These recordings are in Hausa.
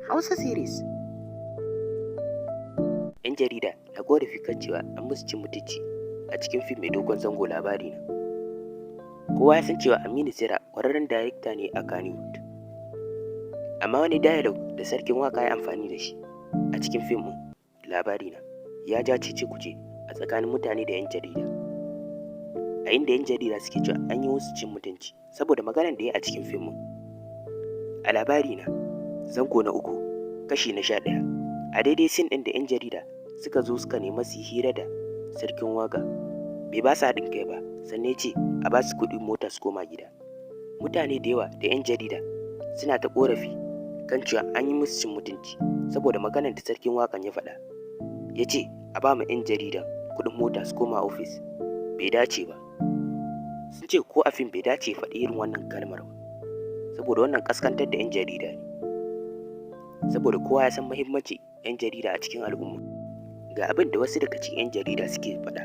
Hausa series. 'Yan jarida na ƙorafi kan cewa an musu cin mutunci a cikin fim mai dogon zango Labarina. Kowa ya san cewa Aminu Saira ƙwararren darekta ne a Kannywood. Amma wani dialogue da Sarkin Waƙa ya amfani da shi a cikin fim ɗin Labarina ya ja cece-kuce a tsakanin mutane da 'yan jarida. A inda 'yan jarida suke cewa an yi musu cin mutunci saboda maganar da ya yi a cikin fim ɗin. A Labarina, zango na 3, kashi na 11, a daidai scene ɗin da 'yan jarida suka zo suka nemi su yi hira da Sarkin Waƙa, bai ba su haɗin kai ba, sannan ya ce a ba su kuɗin mota su koma gida. Mutane da yawa da 'yan jarida suna ta ƙorafi kan cewa an yi musu cin mutunci saboda maganar da Sarkin Waƙan ya faɗa. Ya ce a ba ma 'yan jarida kuɗin mota su koma ofis, bai dace ba. Sun ce ko a fim bai dace ya faɗi irin wannan kalmar ba, saboda wannan ƙasƙantar da 'yan jarida ne. Saboda kowa ya san muhimmancin 'yan jarida a cikin al'umma. Ga abin da wasu daga cikin 'yan jarida suke faɗa.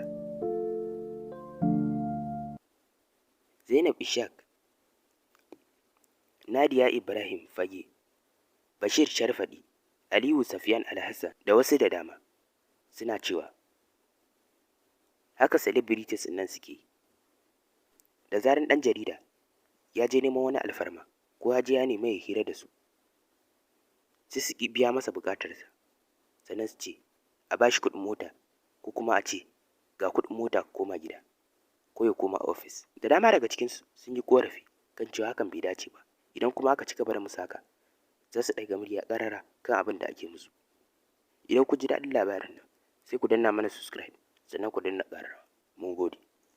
Zainab Ishaq, Nadiya Ibrahim Fage, Bashir Sharfaɗi, Aliyu Safyan Alhassan da wasu da dama suna cewa haka celebrities nan suke yi. Da zarar ɗan jarida ya je neman wani alfarma ko ya je ya nemi ya hira da su, sai su ƙi biya masa buƙatarsa, sannan su ce a ba shi kuɗin mota ko kuma a ce ga kuɗin mota koma gida ko ya koma ofis. Da dama daga cikinsu sun yi ƙorafi kan cewa hakan bai dace ba. Idan kuma aka ci gaba da musu haka, za su ɗaga murya ƙarara kan abin da ake musu. Idan kun ji daɗin labarin nan, sai ku danna mana subscribe sannan ku danna ƙararrawa. Mun gode.